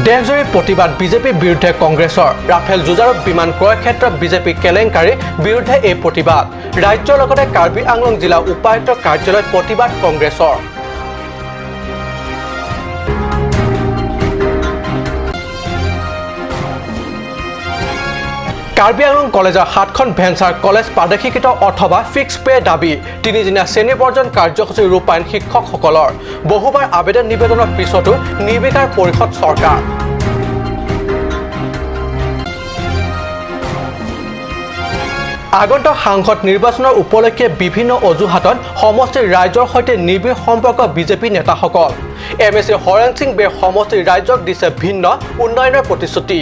দেশজুৰি প্ৰতিবাদ বিজেপিৰ বিৰুদ্ধে কংগ্ৰেছৰ। ৰাফেল যুঁজাৰু বিমান ক্ৰয় ক্ষেত্ৰত বিজেপি কেলেংকাৰীৰ বিৰুদ্ধে এই প্ৰতিবাদ। ৰাজ্যৰ লগতে কাৰ্বি আংলং জিলা উপায়ুক্তৰ কাৰ্যালয়ত প্ৰতিবাদ কংগ্ৰেছৰ। কাৰ্বি আংলং কলেজৰ 7খন ভেঞ্চাৰ কলেজ প্ৰাদেশিকৃত অথবা ফিক্স পে দাবী। তিনিদিনীয়া শ্ৰেণী বৰ্জন কাৰ্যসূচী ৰূপায়ণ শিক্ষকসকলৰ। বহুবাৰ আবেদন নিবেদনৰ পিছতো নিৰ্বিকাৰ পৰিষদ চৰকাৰ। আগন্তুক সাংসদ নিৰ্বাচনৰ উপলক্ষে বিভিন্ন অজুহাতত সমষ্টিৰ ৰাইজৰ সৈতে নিবিড় সম্পৰ্ক বিজেপি নেতাসকল। M A C Haren Singh বে সমষ্টিৰ ৰাইজক দিছে ভিন্ন উন্নয়নৰ প্ৰতিশ্ৰুতি।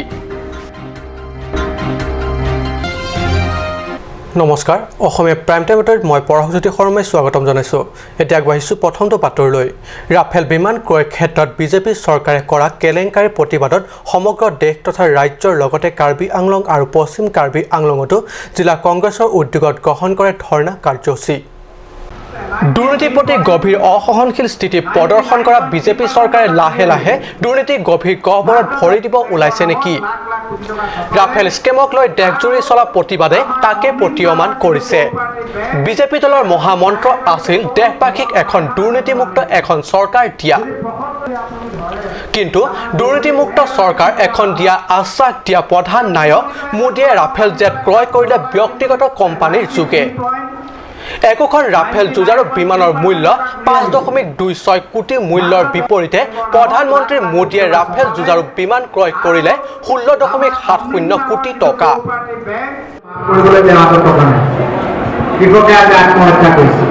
নমস্কাৰ, অসমীয়া প্ৰাইম টাইম বাতৰিত মই পৰশজ্যোতি শৰ্মাই স্বাগতম জনাইছোঁ। এতিয়া আগবাঢ়িছোঁ প্ৰথমটো বাতৰিলৈ। ৰাফেল বিমান ক্ৰয় ক্ষেত্ৰত বিজেপি চৰকাৰে কৰা কেলেংকাৰীৰ প্ৰতিবাদত সমগ্ৰ দেশ তথা ৰাজ্যৰ লগতে কাৰ্বি আংলং আৰু পশ্চিম কাৰ্বি আংলঙতো জিলা কংগ্ৰেছৰ উদ্যোগত গ্ৰহণ কৰে ধৰ্ণা কাৰ্যসূচী। দুৰ্নীতিৰ প্ৰতি গভীৰ অসহনশীল স্থিতি প্ৰদৰ্শন কৰা বিজেপি চৰকাৰে লাহে লাহে দুৰ্নীতিৰ গভীৰ গহ্বৰত ভৰি দিব ওলাইছে নেকি? ৰাফেল স্কেমক লৈ দেশজুৰি চলা প্ৰতিবাদে তাকে প্ৰতীয়মান কৰিছে। বিজেপি দলৰ মহামন্ত্ৰ আছিল দেশবাসীক এখন দুৰ্নীতিমুক্ত এখন চৰকাৰ দিয়া। কিন্তু দুৰ্নীতিমুক্ত চৰকাৰ এখন দিয়া আশ্বাস দিয়া প্ৰধান নায়ক মোদীয়ে ৰাফেল জেট ক্ৰয় কৰিলে ব্যক্তিগত কোম্পানীৰ যোগে। একোখন ৰাফেল যুঁজাৰু বিমানৰ মূল্য 5.26 কোটি মূল্যৰ বিপৰীতে প্ৰধানমন্ত্ৰী মোদীয়ে ৰাফেল যুঁজাৰু বিমান ক্ৰয় কৰিলে 16.70 কোটি টকা। কৰিবলৈ তেওঁৰ হাতত টকা নাই। কৃষকে আজি আত্মহত্যা কৰিছে।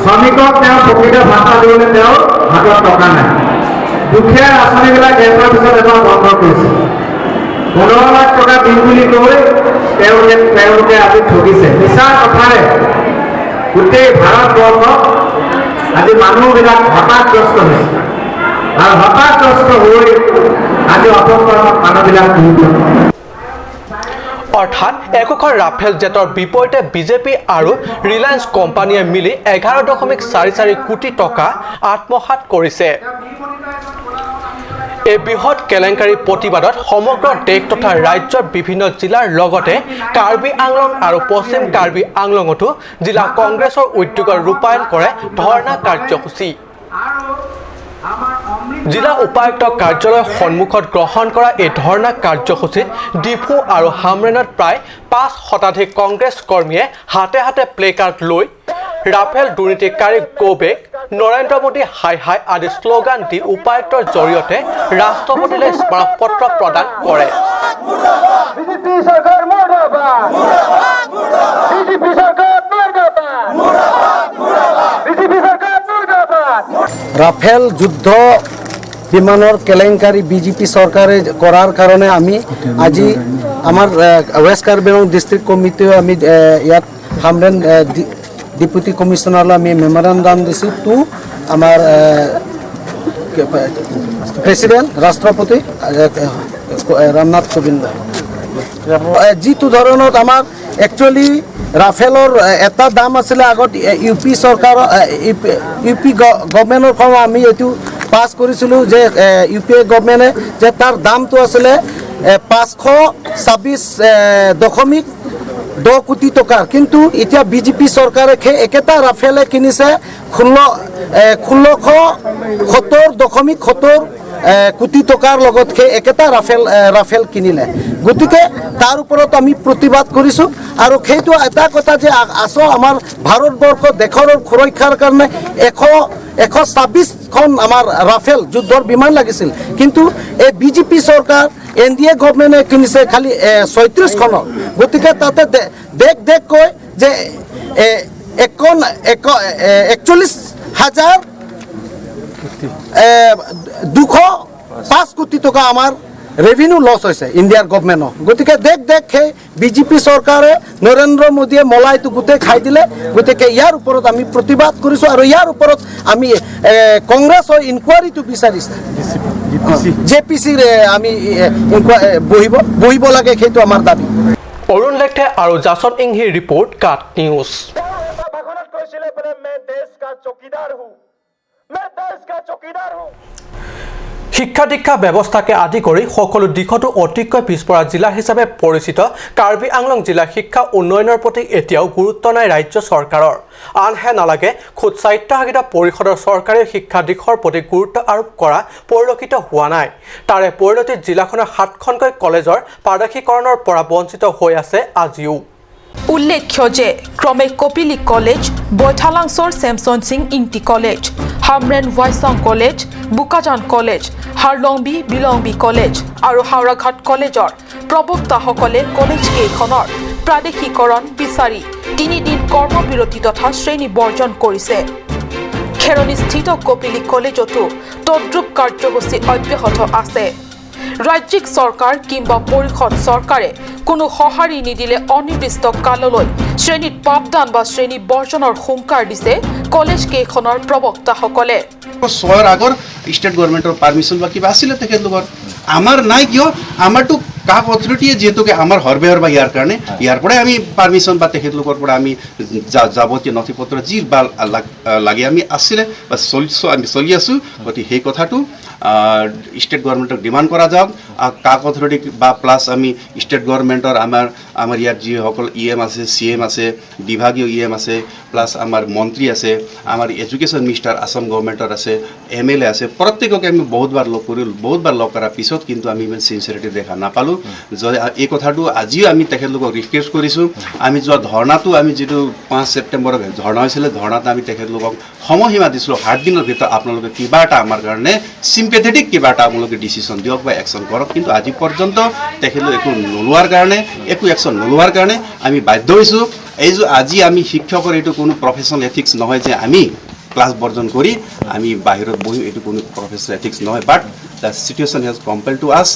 শ্ৰমিকক তেওঁ প্ৰকৃত ভাত্তা দিবলৈ তেওঁৰ হাতত টকা নাই। দুখীয়াৰ আঁচনিবিলাক এটাৰ পিছত এটা বন্ধ কৰিছে। 15 লাখ টকা দিম বুলি কৈ তেওঁলোকে আজি ঠগিছে। মিছা কথাৰে গোটেই ভাৰতবৰ্ষত আজি মানুহবিলাক হতাশগ্ৰস্ত হৈছে আৰু হতাশগ্ৰস্ত হৈ আজি অপকৰ্মত মানুহবিলাক জড়িত। অৰ্থাৎ একোখন ৰাফেল জেটৰ বিপৰীতে বিজেপি আৰু ৰিলায়েন্স কোম্পানীয়ে মিলি 11.44 কোটি টকা আত্মসাত কৰিছে। এই বৃহৎ কেলেংকাৰীৰ প্ৰতিবাদত সমগ্ৰ দেশ তথা ৰাজ্যৰ বিভিন্ন জিলাৰ লগতে কাৰ্বি আংলং আৰু পশ্চিম কাৰ্বি আংলঙতো জিলা কংগ্ৰেছৰ উদ্যোগত ৰূপায়ণ কৰে ধৰ্ণা কাৰ্যসূচী। জিলা উপায়ুক্ত কাৰ্যালয়ৰ সন্মুখত গ্ৰহণ কৰা এই ধৰ্ণা কাৰ্যসূচীত ডিফু আৰু হামৰেণত প্ৰায় 5 শতাধিক কংগ্ৰেছ কৰ্মীয়ে হাতে হাতে প্লেকাৰ্ড লৈ ৰাফেল দুৰ্নীতিকাৰী গ'বেক, নৰেন্দ্ৰ মোদী হাই হাই আদি শ্লোগান দি উপায়ুক্তৰ জৰিয়তে ৰাষ্ট্ৰপতিলৈ স্মাৰকপত্ৰ প্ৰদান কৰে। বিজেপি সৰকাৰ মুৰ্দাবাদ! বিজেপি সৰকাৰ মুৰ্দাবাদ! বিজেপি সৰকাৰ মুৰ্দাবাদ! ৰাফেল যুদ্ধ বিমানৰ কেলেংকাৰী বিজেপি চৰকাৰে কৰাৰ কাৰণে আমি আজি আমাৰ ৱেষ্ট কাৰ্বি আংলং ডিষ্ট্ৰিক্ট কমিটিও আমি ইয়াত হামৰেন ডিপুটি কমিশ্যনাৰলৈ আমি মেমৰেণ্ডাম দিছোঁ টু আমাৰ প্ৰেচিডেণ্ট, ৰাষ্ট্ৰপতি ৰামনাথ কোবিন্দ। যিটো ধৰণত আমাৰ একচুৱেলি ৰাফেলৰ এটা দাম আছিলে আগত ইউ পি চৰকাৰৰ, ইউ পি গভমেণ্টৰ পৰা আমি এইটো পাছ কৰিছিলোঁ যে ইউ পি এ গভমেণ্টে যে তাৰ দামটো আছিলে 526.10 কোটি টকাৰ। কিন্তু এতিয়া বিজেপি চৰকাৰে সেই একেটা ৰাফেলে কিনিছে 1670.70 কোটি টকাৰ লগত সেই একেটা ৰাফেল কিনিলে। গতিকে তাৰ ওপৰত আমি প্ৰতিবাদ কৰিছোঁ। আৰু সেইটো এটা কথা যে আচল আমাৰ ভাৰতবৰ্ষ দেশৰ সুৰক্ষাৰ কাৰণে 126খন আমাৰ ৰাফেল যুদ্ধৰ বিমান লাগিছিল। কিন্তু এই বিজেপি চৰকাৰ, এন ডি এ গভমেণ্টে কিনিছে খালি 36খনৰ। গতিকে তাতে দেখ দেখকৈ যে 41,205 কোটি টকা আমাৰ ৰেভিনিউ লছ হৈছে ইণ্ডিয়াৰ গভমেণ্টৰ। গতিকে দেখ দেখ সেই বিজেপি চৰকাৰে, নৰেন্দ্ৰ মোদীয়ে মলাইটো গোটেই খাই দিলে। গতিকে ইয়াৰ ওপৰত আমি প্ৰতিবাদ কৰিছোঁ আৰু ইয়াৰ ওপৰত আমি কংগ্ৰেছৰ ইনকুৱাৰীটো বিচাৰিছে। জে পি চিৰ আমি বহিব লাগে, সেইটো আমাৰ দাবী। অৰুণ লেখথে আৰু জাছন ইংহিৰ ৰিপৰ্ট, কাট নিউজ। ভাষণত কৈছিলে বোলে, "मैं देश का चौकीदार हूँ, मैं देश का चौकीदार हूँ।" শিক্ষা দীক্ষা ব্যৱস্থাকে আদি কৰি সকলো দিশতো অতিকৈ পিছপৰা জিলা হিচাপে পৰিচিত কাৰ্বি আংলং জিলা শিক্ষা উন্নয়নৰ প্ৰতি এতিয়াও গুৰুত্ব নাই ৰাজ্য চৰকাৰৰ। আনহে নালাগে, খোদ স্বায়ত্তশাসিত পৰিষদৰ চৰকাৰী শিক্ষা দিশৰ প্ৰতি গুৰুত্ব আৰোপ কৰা পৰিলক্ষিত হোৱা নাই। তাৰে পৰিণতিত জিলাখনৰ 7খনকৈ কলেজৰ প্ৰাদেশিকৰণৰ পৰা বঞ্চিত হৈ আছে আজিও। উল্লেখ্য যে ক্ৰমে কপিলী কলেজ, বৈঠালাংছ'ৰ চেমছন সিং ইংতি কলেজ, হামৰেন ৱাইছং college, Bokajan college, Harlongbi Bilongbi college আৰু হাওৰাঘাট কলেজৰ প্ৰবক্তাসকলে কলেজ কেইখনৰ প্ৰাদেশিকৰণ বিচাৰি 3 দিন কৰ্মবিৰতি তথা শ্ৰেণী বৰ্জন কৰিছে। খেৰণিস্থিত কপিলী কলেজতো তদ্ৰুপ কাৰ্যসূচী অব্যাহত আছে। ৰাজ্যিক চৰকাৰ কিম্বা পৰিষদ চৰকাৰে কোনো সঁহাৰি নিদিলে অনিৰ্দিষ্ট কাললৈ শ্ৰেণীত পাঠদান বা শ্ৰেণী বৰ্জনৰ হুংকাৰ দিছে কলেজ কেইখনৰ প্ৰবক্তাসকলে। 6ৰ আগৰ ষ্টেট গভৰ্ণমেণ্টৰ পাৰ্মিশ্যন বা কিবা আছিলে তেখেতলোকৰ, আমাৰ নাই। কিয়? আমাৰতো কাপ অথৰিটিয়ে যিহেতুকে আমাৰ হৰবেহৰ বা ইয়াৰ কাৰণে ইয়াৰ পৰাই আমি পাৰ্মিশ্যন বা তেখেতলোকৰ পৰা আমি যাৱতীয় নথি পত্ৰ যি বা লাগে আমি আছিলে বা চলিছোঁ, আমি চলি আছোঁ। গতিকে সেই কথাটো ষ্টেট গভৰ্ণমেণ্টক ডিমাণ্ড কৰা যাওক। কাপ অথৰিটিক বা প্লাছ আমি ষ্টেট গভৰ্ণমেণ্টৰ আমাৰ ইয়াত যিসকল ই এম আছে, চি এম আছে, বিভাগীয় ই এম আছে, প্লাছ আমাৰ মন্ত্ৰী আছে, আমাৰ এডুকেশ্যন মিনিষ্টাৰ আছাম গভৰ্ণমেণ্টৰ আছে, এম এল এ আছে, প্ৰত্যেককে আমি বহুতবাৰ লগ কৰিলোঁ। বহুতবাৰ লগ কৰাৰ পিছত কিন্তু আমি ইমান চিনচিয়াৰিটি দেখা নাপালোঁ। যদি এই কথাটো আজিও আমি তেখেতলোকক ৰিকুৱেষ্ট কৰিছোঁ। আমি যোৱা ধৰ্ণাটো, আমি যিটো 5 ছেপ্টেম্বৰত ধৰ্ণা হৈছিলে, ধৰ্ণাত আমি তেখেতলোকক সময়সীমা দিছিলোঁ, 7 দিনৰ ভিতৰত আপোনালোকে কিবা এটা আমাৰ কাৰণে চিম্পেথেটিক কিবা এটা আপোনালোকে ডিচিশ্যন দিয়ক বা একশ্যন কৰক। কিন্তু আজি পৰ্যন্ত তেখেতলোক একো নোলোৱাৰ কাৰণে, একো একশ্যন নোলোৱাৰ কাৰণে আমি বাধ্য হৈছোঁ। এই যে আজি আমি শিক্ষকৰ এইটো কোনো প্ৰফেচনেল এথিক্স নহয় যে আমি ক্লাছ বৰ্জন কৰি আমি বাহিৰত বহিম, এইটো কোনো প্ৰফেচনেল এথিক্স নহয়, but the situation has compel to us.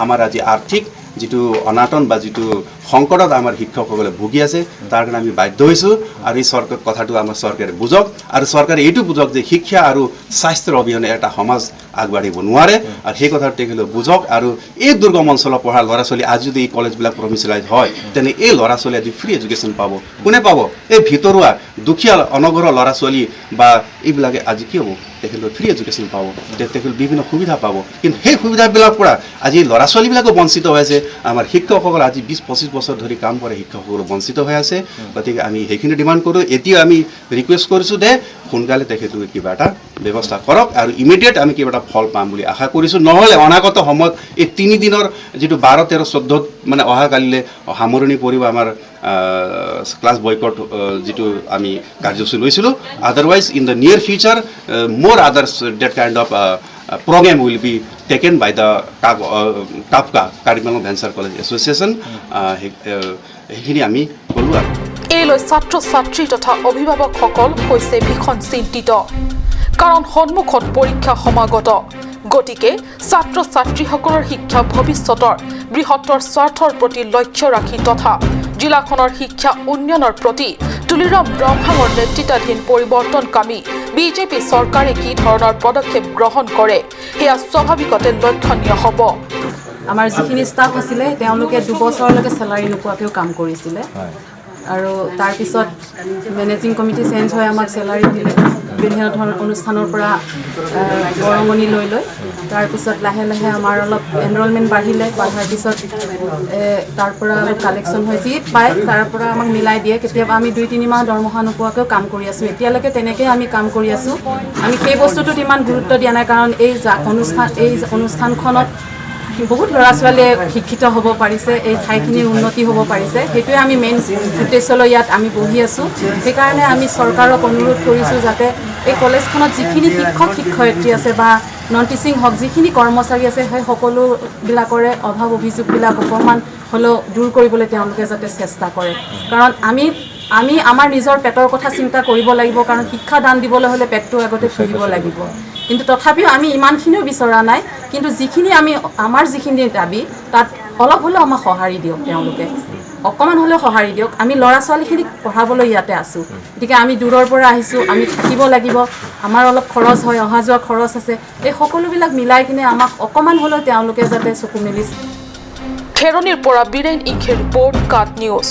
আমাৰ আজি আৰ্থিক যিটো অনাটন বা যিটো সংকটত আমাৰ শিক্ষকসকলে ভুগি আছে, তাৰ কাৰণে আমি বাধ্য হৈছোঁ। আৰু এই চৰকাৰ কথাটো আমাৰ চৰকাৰে বুজক আৰু চৰকাৰে এইটো বুজক যে শিক্ষা আৰু স্বাস্থ্যৰ অবিহনে এটা সমাজ আগবাঢ়িব নোৱাৰে। আৰু সেই কথাটো তেখেতে বুজক। আৰু এই দুৰ্গম অঞ্চলত পঢ়া ল'ৰা ছোৱালী আজি যদি এই কলেজবিলাক প্ৰভিঞ্চিয়েলাইজ হয়, তেনে এই ল'ৰা ছোৱালী আজি ফ্ৰী এডুকেশ্যন পাব। কোনে পাব? এই ভিতৰুৱা দুখীয়া অনঘৰ ল'ৰা ছোৱালী বা এইবিলাকে আজি কি হ'ব? তেখেতলোকে ফ্ৰী এডুকেশ্যন পাব, তেখেত বিভিন্ন সুবিধা পাব। কিন্তু সেই সুবিধাবিলাক পৰা আজি ল'ৰা ছোৱালীবিলাকো বঞ্চিত হৈ আছে। আমাৰ শিক্ষকসকল আজি 20-25 বছৰ ধৰি কাম কৰে শিক্ষকসকলো বঞ্চিত হৈ আছে। গতিকে আমি সেইখিনি ডিমাণ্ড কৰোঁ। এতিয়া আমি ৰিকুৱেষ্ট কৰিছোঁ যে সোনকালে তেখেতলোকে কিবা এটা ব্যৱস্থা কৰক আৰু ইমিডিয়েট আমি কিবা এটা ফল পাম বুলি আশা কৰিছোঁ। নহ'লে অনাগত সময়ত এই 3 দিনৰ যিটো 12, 13, 14ত মানে অহাকালিলৈ সামৰণি পৰিব আমাৰ ক্লাছ বয়কট যিটো আমি কাৰ্যসূচী লৈছিলোঁ। Otherwise, in the near future, more others that kind of program will be taken by the KAPCA, Karbi Anglong Venture College Association. সেইখিনি আমি ক'লোঁ আৰু এই লৈ ছাত্ৰ ছাত্ৰী তথা অভিভাৱকসকল হৈছে ভীষণ চিন্তিত। কাৰণ সন্মুখত পৰীক্ষা সমাগত। গতিকে ছাত্ৰ ছাত্ৰীসকলৰ শিক্ষা ভৱিষ্যতৰ বৃহত্তৰ স্বাৰ্থৰ প্ৰতি লক্ষ্য ৰাখি তথা জিলাখনৰ শিক্ষা উন্নয়নৰ প্ৰতি তুলিৰাম ৰংহাঙৰ নেতৃত্বাধীন পৰিৱৰ্তনকামী বিজেপি চৰকাৰে কি ধৰণৰ পদক্ষেপ গ্ৰহণ কৰে, সেয়া স্বাভাৱিকতে লক্ষণীয় হ'ব। আমাৰ যিখিনি ষ্টাফ আছিলে, তেওঁলোকে 2 বছৰলৈকে চেলাৰী নোপোৱাকৈও কাম কৰিছিলে আৰু তাৰপিছত মেনেজিং কমিটি চেঞ্জ হৈ আমাক চেলাৰী দিলে, বিভিন্ন ধৰণৰ অনুষ্ঠানৰ পৰা বৰঙণি লৈ লৈ। তাৰপিছত লাহে লাহে আমাৰ অলপ এনৰলমেণ্ট বাঢ়িলে। বাঢ়াৰ পিছত তাৰ পৰা অলপ কালেকশ্যন হয়, যি পায় তাৰ পৰা আমাক মিলাই দিয়ে। কেতিয়াবা আমি 2-3 মাহ দৰমহা নোপোৱাকৈও কাম কৰি আছোঁ। এতিয়ালৈকে তেনেকেই আমি কাম কৰি আছোঁ। আমি সেই বস্তুটোত ইমান গুৰুত্ব দিয়া নাই, কাৰণ এই অনুষ্ঠানখনত বহুত ল'ৰা ছোৱালীয়ে শিক্ষিত হ'ব পাৰিছে, এই ঠাইখিনিৰ উন্নতি হ'ব পাৰিছে। সেইটোৱে আমি মেইন উদ্দেশ্য লৈ ইয়াত আমি বহি আছোঁ। সেইকাৰণে আমি চৰকাৰক অনুৰোধ কৰিছোঁ যাতে এই কলেজখনত যিখিনি শিক্ষক শিক্ষয়িত্ৰী আছে বা নন টিচিং হওক, যিখিনি কৰ্মচাৰী আছে, সেই সকলোবিলাকৰে অভাৱ অভিযোগবিলাক অকণমান হ'লেও দূৰ কৰিবলৈ তেওঁলোকে যাতে চেষ্টা কৰে। কাৰণ আমি আমাৰ নিজৰ পেটৰ কথা চিন্তা কৰিব লাগিব, কাৰণ শিক্ষা দান দিবলৈ হ'লে পেটটো আগতে ফুৰিব লাগিব। কিন্তু তথাপিও আমি ইমানখিনিও বিচৰা নাই, কিন্তু যিখিনি আমি আমাৰ যিখিনি দাবী, তাত অলপ হ'লেও আমাক সঁহাৰি দিয়ক। তেওঁলোকে অকণমান হ'লেও সঁহাৰি দিয়ক। আমি ল'ৰা ছোৱালীখিনিক পঢ়াবলৈ ইয়াতে আছোঁ। গতিকে আমি দূৰৰ পৰা আহিছোঁ, আমি থাকিব লাগিব, আমাৰ অলপ খৰচ হয়, অহা যোৱা খৰচ আছে। এই সকলোবিলাক মিলাই কিনে আমাক অকণমান হ'লেও তেওঁলোকে যাতে চকু মেলি খেৰণিৰ পৰা বীৰেণ ইংখেৰ ৰিপৰ্ট, কাট নিউজ।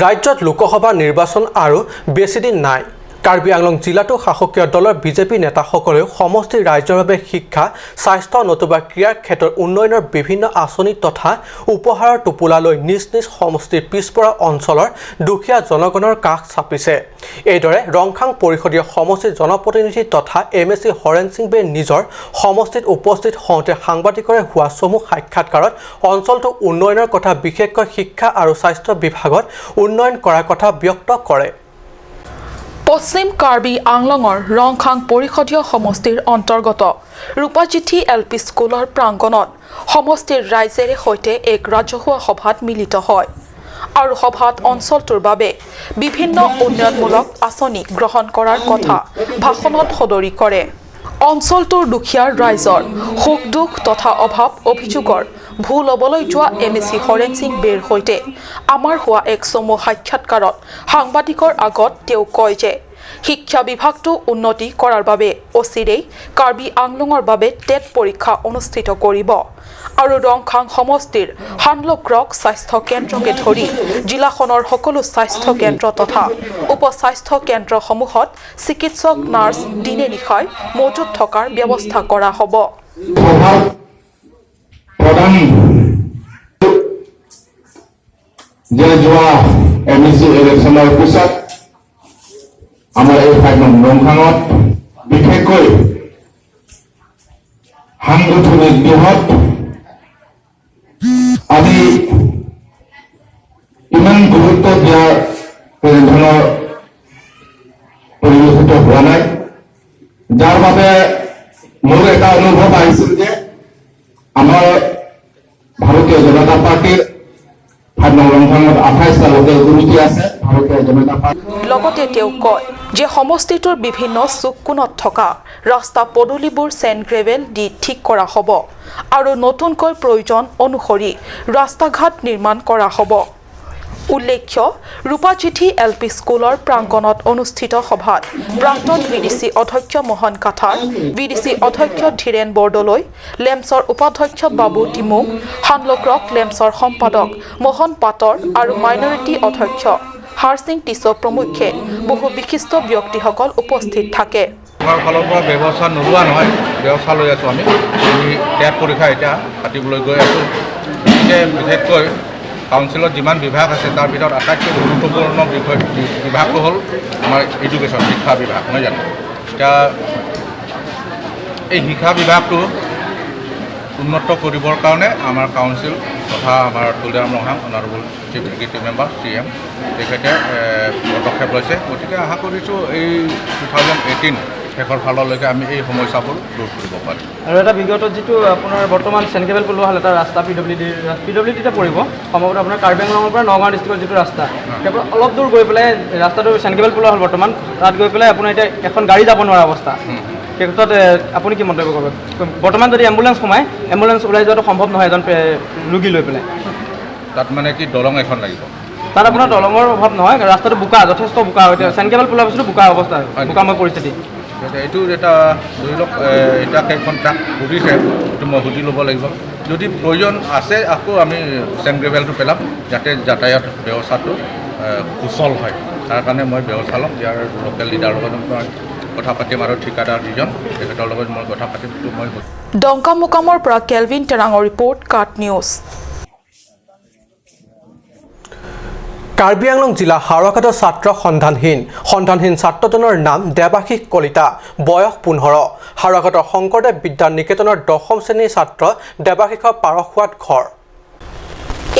ৰাজ্যত লোকসভা নিৰ্বাচন আৰু বেছিদিন নাই। কাৰ্বি আংলং জিলাতো শাসকীয় দলৰ বিজেপি নেতাসকলেও সমষ্টিৰ ৰাইজৰ বাবে শিক্ষা, স্বাস্থ্য নতুবা ক্ৰীড়াৰ ক্ষেত্ৰত উন্নয়নৰ বিভিন্ন আঁচনি তথা উপহাৰৰ টোপোলা লৈ নিজ নিজ সমষ্টিৰ পিছপৰা অঞ্চলৰ দুখীয়া জনগণৰ কাষ চাপিছে। এইদৰে ৰংখাং পৰিষদীয় সমষ্টিৰ জনপ্ৰতিনিধি তথা এম.এ.চি. হৰেণ সিং বে নিজৰ সমষ্টিত উপস্থিত হওঁতে সাংবাদিকৰে হোৱা চমু সাক্ষাৎকাৰত অঞ্চলটোৰ উন্নয়নৰ কথা, বিশেষকৈ শিক্ষা আৰু স্বাস্থ্য বিভাগত উন্নয়ন কৰাৰ কথা ব্যক্ত কৰে। পশ্চিম কাৰ্বি আংলঙৰ ৰংখাং পৰিষদীয় সমষ্টিৰ অন্তৰ্গত ৰূপাজিঠি এল পি স্কুলৰ প্ৰাংগণত সমষ্টিৰ ৰাইজেৰে সৈতে এক ৰাজহুৱা সভাত মিলিত হয় আৰু সভাত অঞ্চলটোৰ বাবে বিভিন্ন উন্নয়নমূলক আঁচনি গ্ৰহণ কৰাৰ কথা ভাষণত সদৰি কৰে। অঞ্চলটোৰ দুখীয়া ৰাইজৰ সুখ দুখ তথা অভাৱ অভিযোগৰ ভূ ল'বলৈ যোৱা এম.এ.চি. হৰেণ সিং বেৰ সৈতে আমাৰ হোৱা এক চমু সাক্ষাৎকাৰত সাংবাদিকৰ আগত তেওঁ কয় যে শিক্ষা বিভাগটো উন্নতি কৰাৰ বাবে অচিৰেই কাৰ্বি আংলঙৰ বাবে টেট পৰীক্ষা অনুষ্ঠিত কৰিব আৰু ৰংখাং সমষ্টিৰ হানলগ্ৰক স্বাস্থ্য কেন্দ্ৰকে ধৰি জিলাখনৰ সকলো স্বাস্থ্য কেন্দ্ৰ তথা উপ স্বাস্থ্য কেন্দ্ৰসমূহত চিকিৎসক, নাৰ্ছ দিনে নিশাই মজুত থকাৰ ব্যৱস্থা কৰা হ'ব। প্ৰধান যে যোৱা এম.ই.চি. ইলেকশ্যনৰ পিছত আমাৰ এই ৰংখাঙত বিশেষকৈ সাংগঠনিক দিশত আমি ইমান গুৰুত্ব দিয়াৰ তেনেধৰণৰ পৰিলক্ষিত হোৱা নাই, যাৰ বাবে মোৰ এটা অনুভৱ আহিছিল যে আমাৰ ভাৰতীয় জনতা পাৰ্টীৰ ৰংখাঙত 28টা লোকেল কমিটি আছে। ভাৰতীয় জনতা পাৰ্টী লগতে তেওঁ কয় যে সমষ্টিটোৰ বিভিন্ন চুক কোণত থকা ৰাস্তা পদূলিবোৰ চেণ্ড গ্ৰেভেল দি ঠিক কৰা হ'ব আৰু নতুনকৈ প্ৰয়োজন অনুসৰি ৰাস্তা ঘাট নিৰ্মাণ কৰা হ'ব। উল্লেখ্য, ৰূপাজিঠি এল পি স্কুলৰ প্ৰাংগণত অনুষ্ঠিত সভাত প্ৰাক্তন ভি.ডি.চি. অধ্যক্ষ মোহন কাথাৰ, ভি.ডি.চি. অধ্যক্ষ ধীৰেণ বৰদলৈ, লেমছৰ উপাধ্যক্ষ বাবু টিমুং, হানলগ্ৰক লেমছৰ সম্পাদক মোহন পাটৰ আৰু মাইনৰিটি অধ্যক্ষ হাৰসিং টিছ প্ৰমুখ্যে বহু বিশিষ্ট ব্যক্তিসকল উপস্থিত থাকে। আমাৰ ফালৰ পৰা ব্যৱস্থা নোলোৱা নহয়, ব্যৱস্থা লৈ আছোঁ। আমি টেট পৰীক্ষা এতিয়া পাতিবলৈ গৈ আছোঁ। গতিকে বিশেষকৈ কাউন্সিলত যিমান বিভাগ আছে তাৰ ভিতৰত আটাইতকৈ গুৰুত্বপূৰ্ণ বিষয় বিভাগটো হ'ল আমাৰ এডুকেশ্যন, শিক্ষা বিভাগ, নহয় জানো? এতিয়া এই শিক্ষা বিভাগটো উন্নত কৰিবৰ কাৰণে আমাৰ কাউন্সিল তথা আমাৰ Tuliram Ronghang honourable chief executive member CM তেখেতে পদক্ষেপ লৈছে। গতিকে আশা কৰিছোঁ এই 2018 শেষৰ ফাললৈকে আমি এই সমস্যাবোৰ দূৰ কৰিব পাৰিম। আৰু এটা বিগত যিটো আপোনাৰ বৰ্তমান চেণ্ড গ্ৰেভেল পেলোৱা হ'ল এটা ৰাস্তা পি ডব্লিউ ডিৰ, পি ডব্লিউ ডিতে পৰিব সম্ভৱতঃ আপোনাৰ কাৰ্বি আংলঙৰ পৰা নগাঁও ডিষ্ট্ৰিক্টৰ যিটো ৰাস্তা, তাৰ পৰা অলপ দূৰ গৈ পেলাই ৰাস্তাটো চেণ্ড গ্ৰেভেল পেলোৱা হ'ল বৰ্তমান, তাত গৈ পেলাই আপোনাৰ এতিয়া এখন গাড়ী যাব নোৱাৰা অৱস্থা। সেই ক্ষেত্ৰত আপুনি কি মন্তব্য কৰিব? বৰ্তমান যদি এম্বুলেঞ্চ সোমায়, এম্বুলেঞ্চ ওলাই যোৱাটো সম্ভৱ নহয় এজন ৰোগী লৈ পেলাই। তাত মানে কি দলং এখন লাগিব? তাত আপোনাৰ দলঙৰ অভাৱ নহয়, ৰাস্তাটো বোকা, যথেষ্ট বোকা। এতিয়া চেণ্ড গ্ৰেভেল পেলোৱাৰ পিছতো বোকা অৱস্থা, বোকাময় পৰিস্থিতি। এইটো এটা ধৰি লওক এতিয়া কেইখন ট্ৰাক সুধিছে, এইটো মই সুধি ল'ব লাগিব। যদি প্ৰয়োজন আছে আকৌ আমি চেণ্ড গ্ৰেভেলটো পেলাম যাতে যাতায়াত ব্যৱস্থাটো সুচল হয়, তাৰ কাৰণে মই ব্যৱস্থা ল'ম। ইয়াৰ লোকেল লিডাৰৰ লগত মই কথা পাতিম আৰু ঠিকাদাৰ যিজন তেখেতৰ লগত মই কথা পাতিম। মই ডংকামোকামৰ পৰা কেলভিন টেৰাঙৰ ৰিপৰ্ট, কাট নিউজ। কাৰ্বি আংলং জিলা হাওৰাঘাটৰ ছাত্ৰ সন্ধানহীন। সন্ধানহীন ছাত্ৰজনৰ নাম দেৱাশিষ কলিতা, বয়স 15। হাওৰাঘাটৰ শংকৰদেৱ বিদ্যা নিকেতনৰ দশম শ্ৰেণীৰ ছাত্ৰ দেৱাশিষৰ পাৰখোৱাত ঘৰ।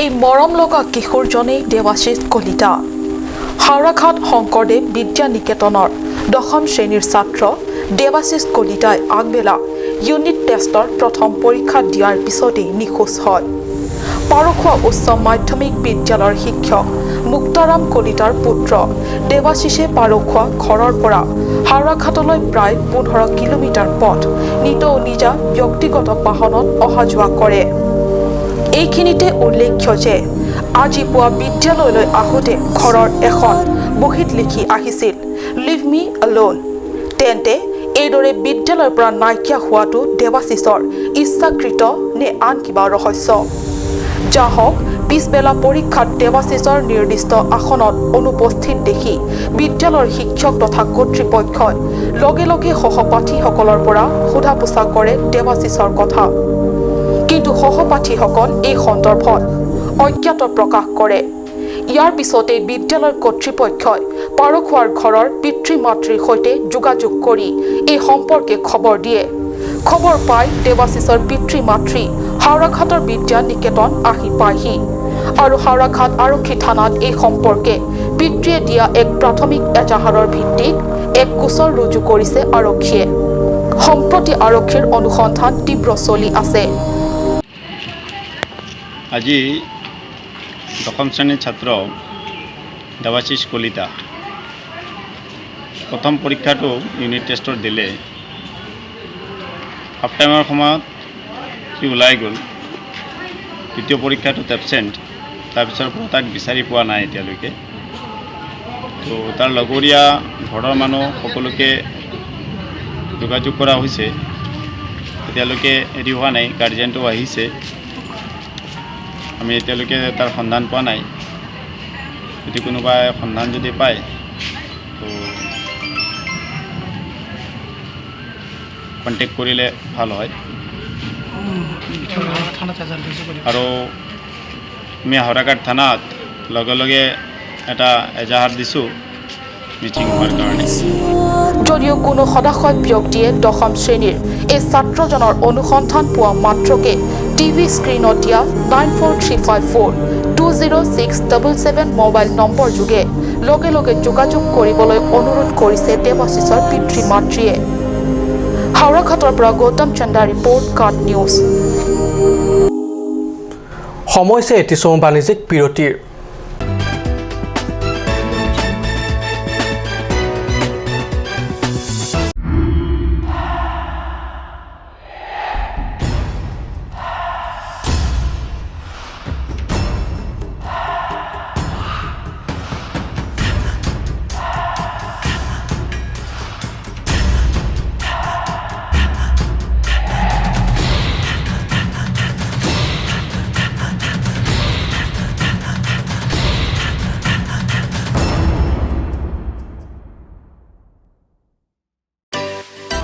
এই মৰম লগা কিশোৰজনেই দেৱাশিষ কলিতা। হাওৰাঘাট শংকৰদেৱ বিদ্যা নিকেতনৰ দশম শ্ৰেণীৰ ছাত্ৰ দেৱাশিষ কলিতাই আগবেলা ইউনিট টেষ্টৰ প্ৰথম পৰীক্ষা দিয়াৰ পিছতেই নিখোজ হয়। পাৰখোৱা উচ্চ মাধ্যমিক বিদ্যালয়ৰ শিক্ষক মুক্তাৰাম কলিতাৰ পুত্ৰ দেৱাশিষে পাৰখোৱা ঘৰৰ পৰা হাওৰাঘাটলৈ প্ৰায় 15 কিলোমিটাৰ পথ নিতৌ নিজা ব্যক্তিগত বাহনত অহা যোৱা কৰে। এইখিনিতে উল্লেখ্য যে আজি পুৱা বিদ্যালয়লৈ আহোঁতে ঘৰৰ এখন বহীত লিখি আহিছিল লিভ মি এলোন। তেন্তে এইদৰে বিদ্যালয়ৰ পৰা নাইকিয়া হোৱাটো দেৱাশিষৰ ইচ্ছাকৃত নে আন কিবা ৰহস্য? যা হওক, পিছবেলা পৰীক্ষাত দেৱাশিষৰ নিৰ্দিষ্ট আসনত অনুপস্থিত দেখি বিদ্যালয়ৰ শিক্ষক তথা কৰ্তৃপক্ষই লগে লগে সহপাঠীসকলৰ পৰা সোধা পোছা কৰে দেৱাশিষৰ কথা। কিন্তু সহপাঠীসকল এই সন্দৰ্ভত অজ্ঞাত প্ৰকাশ কৰে। ইয়াৰ পিছতে বিদ্যালয়ৰ কৰ্তৃপক্ষই পাৰখোৱাৰ ঘৰৰ পিতৃ মাতৃৰ সৈতে যোগাযোগ কৰি এই সম্পৰ্কে খবৰ দিয়ে। খবৰ পাই দেৱাশিষৰ পিতৃ মাতৃ হাওৰাঘাটৰ বিদ্যা নিকেতন আহি পায়হি আৰু হাওৰাঘাট আৰক্ষী থানাত এই সম্পৰ্কে পিতৃয়ে দিয়া এক প্ৰাথমিক এজাহাৰৰ ভিত্তিত এক গোচৰ ৰুজু কৰিছে আৰক্ষীয়ে। সম্প্ৰতি আৰক্ষীৰ অনুসন্ধান তীব্ৰ চলি আছে। আজি দশম শ্ৰেণীৰ ছাত্ৰ দেৱাশিষ কলিতা প্ৰথম পৰীক্ষাটো ইউনিট টেষ্টৰ দিলে। হাফ টাইমৰ সময়ত সি ওলাই গ'ল। দ্বিতীয় পৰীক্ষাটোত এবচেণ্ট, তাৰপিছৰ পৰা তাক বিচাৰি পোৱা নাই এতিয়ালৈকে। তো তাৰ লগৰীয়া ঘৰৰ মানুহ সকলোকে যোগাযোগ কৰা হৈছে, এতিয়ালৈকে হেৰি হোৱা নাই। গাৰ্জেনটো আহিছে, আমি এতিয়ালৈকে তাৰ সন্ধান পোৱা নাই। যদি কোনোবাই সন্ধান যদি পায় তো কণ্টেক্ট কৰিলে ভাল হয়। আৰু আমি হাওৰাঘাট থানাত লগে লগে এটা এজাহাৰ দিছোঁ মিটিং হোৱাৰ কাৰণে। যদিও কোনো সদাশয় ব্যক্তিয়ে দশম শ্ৰেণীৰ এই ছাত্ৰজনৰ অনুসন্ধান পোৱা মাত্ৰকে টিভি স্ক্ৰীণত দিয়া 9435420677 মোবাইল নম্বৰ যোগে লগে লগে যোগাযোগ কৰিবলৈ অনুৰোধ কৰিছে দেৱাশিষৰ পিতৃ মাতৃয়ে। হাওৰাঘাটৰ পৰা গৌতম চন্দা ৰিপৰ্ট, কাট নিউজ। সময় হৈছে এটি চমু বাণিজ্যিক বিৰতিৰ।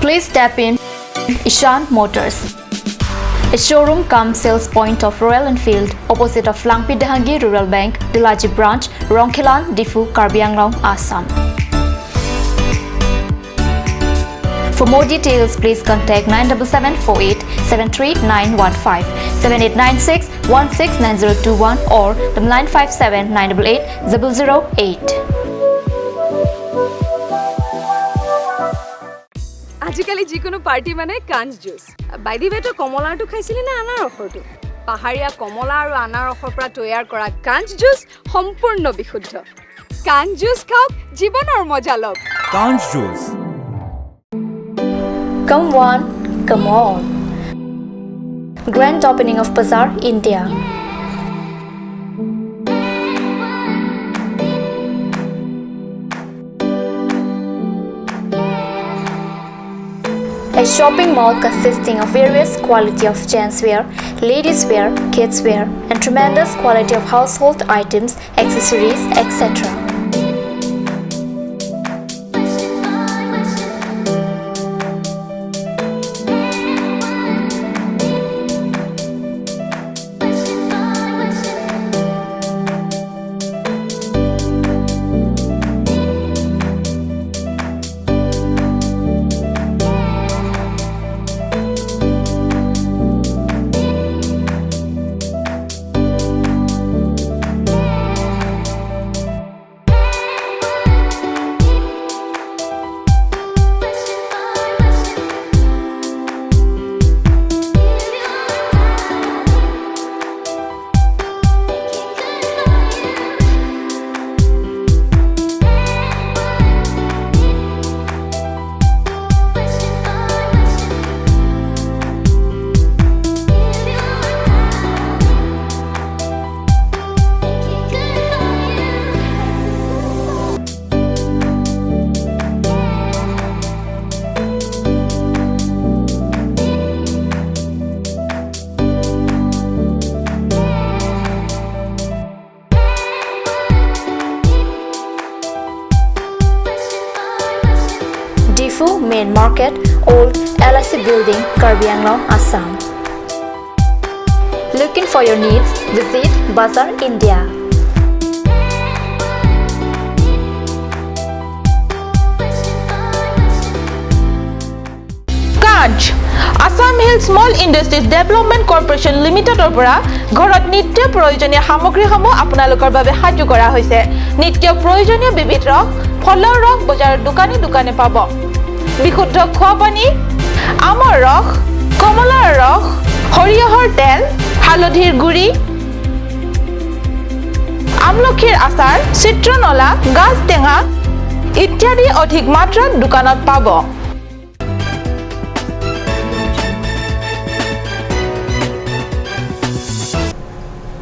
Please tap in Ishan Motors, a showroom cum sales point of Royal Enfield, opposite of Langpi Dahangi Rural Bank, Dilaji Branch, Rongkhilan, Difu, Karbi Anglong, Assam. For more details, please contact 97748 73915, 7896 169021 or 957 988 008. আজিকালি যিকোনো party মানে কাঞ্চ juice. By the ৱে, তই কমলাৰটো খাইছিলি নে আনাৰসৰটো? পাহাৰীয়া কমলা আৰু আনাৰসৰ পৰা তৈয়াৰ কৰা কাঞ্চ জুচ সম্পূৰ্ণ বিশুদ্ধ। কাঞ্চ জুচ খাওক, জীৱনৰ মজা লওক। কাঞ্চ juice. Come one, come all. Grand opening of Bazaar India. A shopping mall consisting of various quality of gents wear, ladies wear, kids wear, and tremendous quality of household items, accessories, etc. Diphu Main Market, Old LIC Building, Karbi Anglong, Assam. Looking for your needs? Visit Bazaar India. Kanch Assam Hill Small Industries Development Corporation লিমিটেডৰ পৰা ঘৰত নিত্য প্ৰয়োজনীয় সামগ্ৰীসমূহ আপোনালোকৰ বাবে সাজু কৰা হৈছে। নিত্য প্ৰয়োজনীয় বিবিধ ৰস, ফলৰ ৰস বজাৰৰ দোকানে দোকানে পাব। বিশুদ্ধ খোৱা পানী, আমৰ ৰস, কমলাৰ ৰস, সৰিয়হৰ তেল, হালধিৰ গুড়ি, আমলখিৰ আচাৰ, চিত্ৰনলা, গাজ টেঙা ইত্যাদি অধিক মাত্ৰাত দোকানত পাব।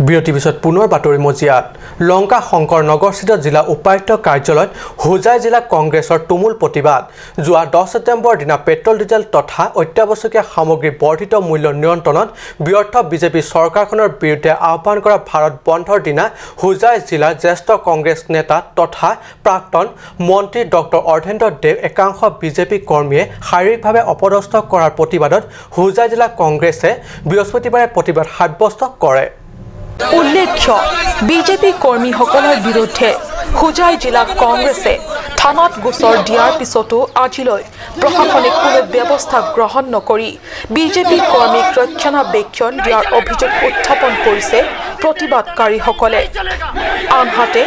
বিৰতিৰ পিছত পুনৰ বাতৰি মজিয়াত। লংকা শংকৰ নগৰস্থিত জিলা উপায়ুক্ত কাৰ্যালয়ত হোজাই জিলা কংগ্ৰেছৰ তুমুল প্ৰতিবাদ। যোৱা 10 ছেপ্টেম্বৰ দিনা পেট্ৰল ডিজেল তথা অত্যাৱশ্যকীয় সামগ্ৰীৰ বৰ্ধিত মূল্য নিয়ন্ত্ৰণত ব্যৰ্থ বিজেপি চৰকাৰখনৰ বিৰুদ্ধে আহ্বান কৰা ভাৰত বন্ধৰ দিনা হোজাই জিলাৰ জ্যেষ্ঠ কংগ্ৰেছ নেতা তথা প্ৰাক্তন মন্ত্ৰী ডক্টৰ অৰ্ধেন্দ্ৰ দেৱ একাংশ বিজেপি কৰ্মীয়ে শাৰীৰিকভাৱে অপদস্থ কৰাৰ প্ৰতিবাদত হোজাই জিলা কংগ্ৰেছে বৃহস্পতিবাৰে প্ৰতিবাদ সাব্যস্ত কৰে। উল্লেখ্য, বিজেপি কৰ্মীসকলৰ বিৰুদ্ধে হোজাই জিলা কংগ্ৰেছে থানাত গোচৰ দিয়াৰ পিছতো আজিলৈ প্ৰশাসনিক কোনো ব্যৱস্থা গ্ৰহণ নকৰি বিজেপি কৰ্মীক ৰক্ষণাবেক্ষণ দিয়াৰ অভিযোগ উত্থাপন কৰিছে প্ৰতিবাদকাৰীসকলে। আনহাতে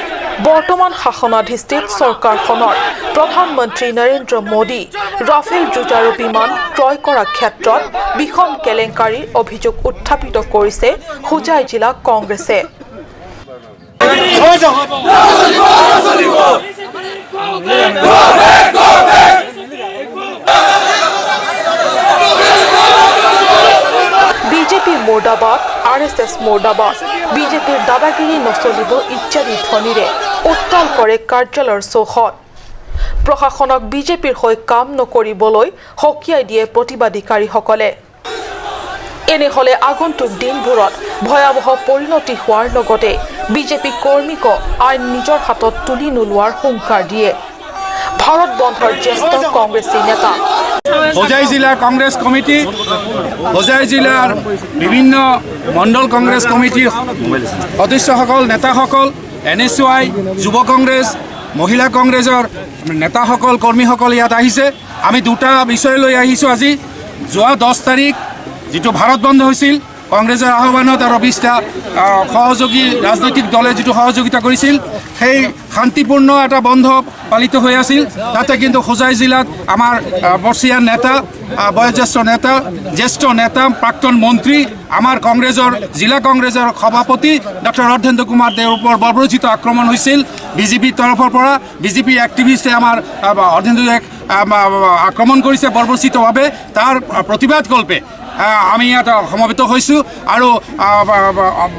বৰ্তমান শাসনাধিষ্ঠিত চৰকাৰখনৰ প্ৰধানমন্ত্ৰী নৰেন্দ্ৰ মোদী ৰাফেল যুঁজাৰু বিমান ক্ৰয় কৰাৰ ক্ষেত্ৰত বিষম কেলেংকাৰীৰ অভিযোগ উত্থাপিত কৰিছে হোজাই জিলা কংগ্ৰেছে। বিজেপি মুৰ্দাবাদ, আৰ এছ এছ মুৰ্দাবাদ, বিজেপিৰ দাদাগিৰি নচলিব ইত্যাদি ধ্বনিৰে উত্তাল কৰে কাৰ্যালয়ৰ চৌহদ। প্ৰশাসনক বিজেপিৰ হৈ কাম নকৰিবলৈ সকীয়াই দিয়ে প্ৰতিবাদীকাৰীসকলে। এনেহ'লে আগন্তুক দিনবোৰত ভয়াৱহ পৰিণতি হোৱাৰ লগতে বিজেপি কৰ্মীক আইন নিজৰ হাতত তুলি নোলোৱাৰ হুংকাৰ দিয়ে ভাৰত বন্ধৰ জ্যেষ্ঠ কংগ্ৰেছী নেতা। হোজাই জিলা কংগ্ৰেছ কমিটি, হোজাই জিলাৰ বিভিন্ন মণ্ডল কংগ্ৰেছ কমিটিৰ সদস্যসকল, নেতাসকল, এন এছ ইউ আই, যুৱ কংগ্ৰেছ, মহিলা কংগ্ৰেছৰ নেতাসকল, কৰ্মীসকল ইয়াত আহিছে। আমি দুটা বিষয় লৈ আহিছোঁ আজি। যোৱা 10 তাৰিখ যিটো ভাৰত বন্ধ হৈছিল কংগ্ৰেছৰ আহ্বানত আৰু 20টা সহযোগী ৰাজনৈতিক দলে যিটো সহযোগিতা কৰিছিল, সেই শান্তিপূৰ্ণ এটা বন্ধ পালিত হৈ আছিল। তাতে কিন্তু হোজাই জিলাত আমাৰ বৰ্ষীয়ান নেতা, বয়োজ্যেষ্ঠ নেতা, জ্যেষ্ঠ নেতা, প্ৰাক্তন মন্ত্ৰী, আমাৰ কংগ্ৰেছৰ জিলা কংগ্ৰেছৰ সভাপতি ডক্টৰ অৰ্ধেন্দ্ৰ কুমাৰ দেৱৰ ওপৰত বৰ্বৰোচিত আক্ৰমণ হৈছিল বিজেপিৰ তৰফৰ পৰা। বিজেপি এক্টিভিষ্টে আমাৰ অৰ্ধেন্দ্ৰ দেৱক আক্ৰমণ কৰিছে বৰ্বৰোচিতভাৱে। তাৰ প্ৰতিবাদকল্পে আমি ইয়াত সমবেত হৈছোঁ আৰু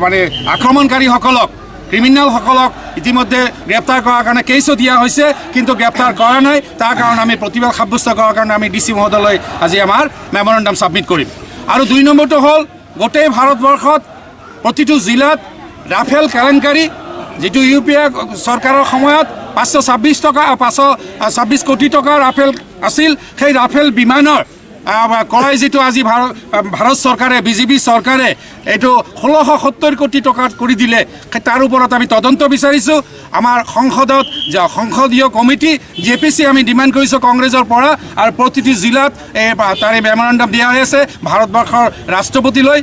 মানে আক্ৰমণকাৰীসকলক, ক্ৰিমিনেলসকলক ইতিমধ্যে গ্ৰেপ্তাৰ কৰাৰ কাৰণে কেছো দিয়া হৈছে, কিন্তু গ্ৰেপ্তাৰ কৰা নাই। তাৰ কাৰণে আমি প্ৰতিবাদ সাব্যস্ত কৰাৰ কাৰণে আমি ডি চি মহোদয়লৈ আজি আমাৰ মেমৰেণ্ডাম ছাবমিট কৰিম। আৰু 2 নম্বৰটো হ'ল গোটেই ভাৰতবৰ্ষত প্ৰতিটো জিলাত ৰাফেল কেলেংকাৰী, যিটো ইউ পি এ চৰকাৰৰ সময়ত 526 কোটি টকাৰ ৰাফেল আছিল, সেই ৰাফেল বিমানৰ ক্ৰয় যিটো আজি ভাৰত চৰকাৰে, বিজেপি চৰকাৰে এইটো 1670 কোটি টকাত কৰি দিলে, তাৰ ওপৰত আমি তদন্ত বিচাৰিছোঁ। আমাৰ সংসদত সংসদীয় কমিটি জে পি চি আমি ডিমাণ্ড কৰিছোঁ কংগ্ৰেছৰ পৰা, আৰু প্ৰতিটো জিলাত এই তাৰে মেমৰেণ্ডাম দিয়া হৈ আছে। ভাৰতবৰ্ষৰ ৰাষ্ট্ৰপতিলৈ,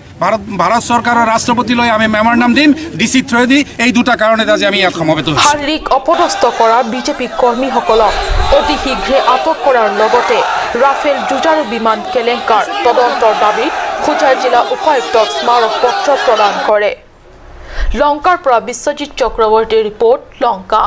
ভাৰত চৰকাৰৰ ৰাষ্ট্ৰপতিলৈ আমি মেমৰেণ্ডাম দিম ডি চি থ্ৰুৱেদি। এই দুটা কাৰণত আজি আমি ইয়াত সমবেত হৈছোঁ। শাৰীৰিক অপদস্থ কৰা বিজেপি কৰ্মীসকলক অতি শীঘ্ৰে আটক কৰাৰ লগতে ৰাফেল যুঁজাৰু বিমান কেলেংকাৰ তদন্তৰ দাবীত হোজাই জিলা উপায়ুক্তক স্মাৰক পত্ৰ প্ৰদান কৰে। লংকাৰ পৰা বিশ্বজিৎ চক্ৰৱৰ্তীৰ ৰিপৰ্ট, লংকা।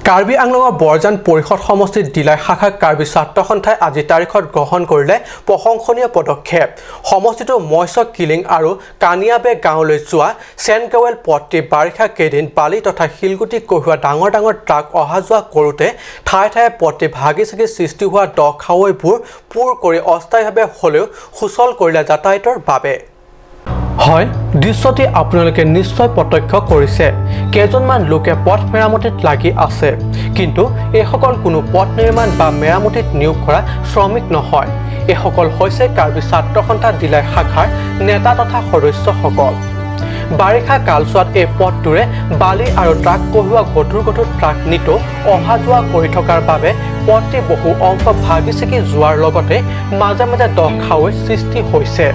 কাৰ্বি আংলঙৰ বৰজান পৰিষদ সমষ্টিৰ ডিলাই শাখা কাৰ্বি ছাত্ৰ সন্থাই আজি তাৰিখত গ্ৰহণ কৰিলে প্ৰশংসনীয় পদক্ষেপ। সমষ্টিটোৰ মৎস্য কিলিং আৰু কানিয়াবে গাঁৱলৈ যোৱা চেনগেৱেল পথটি বাৰিষা কেইদিন বালি তথা শিলগুটি কঢ়িওৱা ডাঙৰ ডাঙৰ ট্ৰাক অহা যোৱা কৰোঁতে ঠায়ে ঠায়ে পথটি ভাগি ছিগি সৃষ্টি হোৱা দ খাৱৈবোৰ পূৰ কৰি অস্থায়ীভাৱে হ'লেও সুচল কৰিলে যাতায়াতৰ বাবে। হয়, দৃশ্যটি আপোনালোকে নিশ্চয় প্ৰত্যক্ষ কৰিছে। কেইজনমান লোকে পথ মেৰামতিত লাগি আছে, কিন্তু এইসকল কোনো পথ নিৰ্মাণ বা মেৰামতিত নিয়োগ কৰা শ্ৰমিক নহয়। এইসকল হৈছে কাৰ্বি ছাত্ৰ সন্থা ডিলাই শাখাৰ নেতা তথা সদস্যসকল। বাৰিষা কালচোৱাত এই পথটোৰে বালি আৰু ট্ৰাক কঢ়িওৱা গধুৰ গধুৰ ট্ৰাক নিতৌ অহা যোৱা কৰি থকাৰ বাবে পথটি বহু অংশ ভাগি ছিগি যোৱাৰ লগতে মাজে মাজে দ খাৱৈৰ সৃষ্টি হৈছে।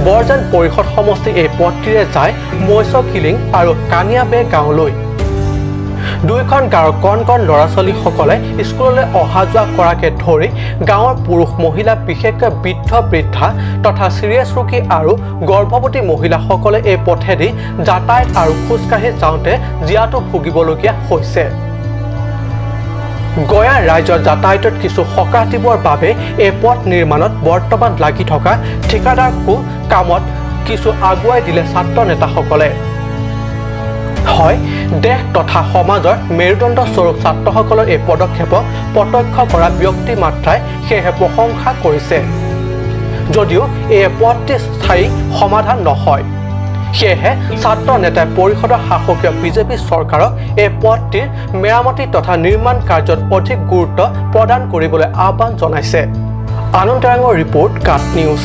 বৰজান পৰিষদ সমষ্টি এই পথটিৰে যায় মৈচকিলিং আৰু কানিয়াবে গাঁৱলৈ। দুয়োখন গাঁৱৰ কণ কণ ল'ৰা ছোৱালীসকলে স্কুললৈ অহা যোৱা কৰাকে ধৰি গাঁৱৰ পুৰুষ মহিলা, বিশেষকৈ বৃদ্ধ বৃদ্ধা তথা চিৰিয়াছ ৰোগী আৰু গৰ্ভৱতী মহিলাসকলে এই পথেদি যাতায়াত আৰু খোজকাঢ়ি যাওঁতে জীয়াতু ভুগিবলগীয়া হৈছে। গয়া ৰাইজৰ যাতায়াতত কিছু সকাহ দিবৰ বাবে এই পথ নিৰ্মাণত বৰ্তমান লাগি থকা ঠিকাদাৰকো কামত কিছু আগুৱাই দিলে ছাত্ৰ নেতাসকলে। হয়, দেশ তথা সমাজৰ মেৰুদণ্ড স্বৰূপ ছাত্ৰসকলৰ এই পদক্ষেপক প্ৰত্যক্ষ কৰা ব্যক্তি মাত্ৰাই সেয়েহে প্ৰশংসা কৰিছে, যদিও এই পথটি স্থায়ী সমাধান নহয়। সেয়েহে ছাত্ৰ নেতাই পৰিষদৰ শাসকীয় বিজেপি চৰকাৰক এই পথটিৰ মেৰামতি তথা নিৰ্মাণ কাৰ্যত অধিক গুৰুত্ব প্ৰদান কৰিবলৈ আহ্বান জনাইছে। আনন্দ তেৰাঙৰ ৰিপৰ্ট, কাট নিউজ।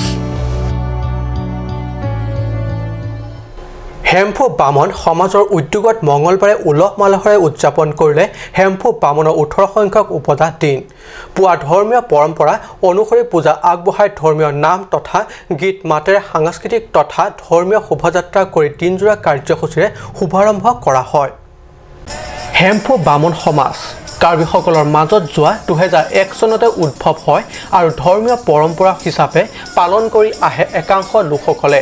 হেম্ফু বামন সমাজৰ উদ্যোগত মঙলবাৰে উলহ মালহেৰে উদযাপন কৰিলে হেম্ফু বামনৰ 18 সংখ্যক উপজাত দিন। পুৱা ধৰ্মীয় পৰম্পৰা অনুসৰি পূজা আগবঢ়াই ধৰ্মীয় নাম তথা গীত মাতেৰে সাংস্কৃতিক তথা ধৰ্মীয় শোভাযাত্ৰা কৰি দিনজোৰা কাৰ্যসূচীৰে শুভাৰম্ভ কৰা হয়। হেম্ফু বামন সমাজ কাৰ্বিসকলৰ মাজত যোৱা 2001 চনতে উদ্ভৱ হয় আৰু ধৰ্মীয় পৰম্পৰা হিচাপে পালন কৰি আহে একাংশ লোকসকলে।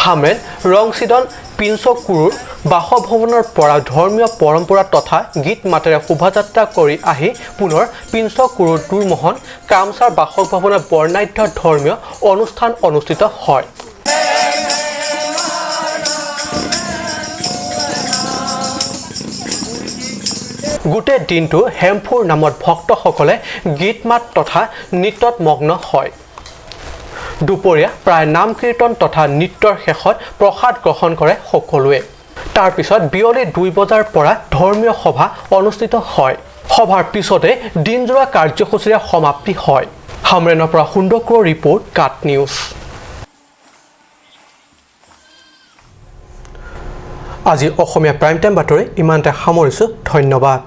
হামেল ৰংচিদন পিঞ্চকুৰুৰ বাসভৱনৰ পৰা ধৰ্মীয় পৰম্পৰা তথা গীত মাতেৰে শোভাযাত্ৰা কৰি আহি পুনৰ পিঞ্চকুৰুৰ দুৰমোহন কামচাৰ বাসভৱনত বৰ্ণাঢ্য ধৰ্মীয় অনুষ্ঠান অনুষ্ঠিত হয়। গোটেই দিনটো হেমফুৰ নামত ভক্তসকলে গীত মাত তথা নৃত্যত মগ্ন হয়। দুপৰীয়া প্ৰায় নাম কীৰ্তন তথা নৃত্যৰ শেষত প্ৰসাদ গ্ৰহণ কৰে সকলোৱে। তাৰপিছত বিয়লি 2 বজাৰ পৰা ধৰ্মীয় সভা অনুষ্ঠিত হয়। সভাৰ পিছতে দিনজোৰা কাৰ্যসূচীৰে সমাপ্তি হয়। হামৰেনৰ পৰা সুন্দৰ ৰিপৰ্ট, কাট নিউজ। আজি অসমীয়া প্ৰাইম টাইম বাতৰি ইমানতে সামৰিছোঁ। ধন্যবাদ।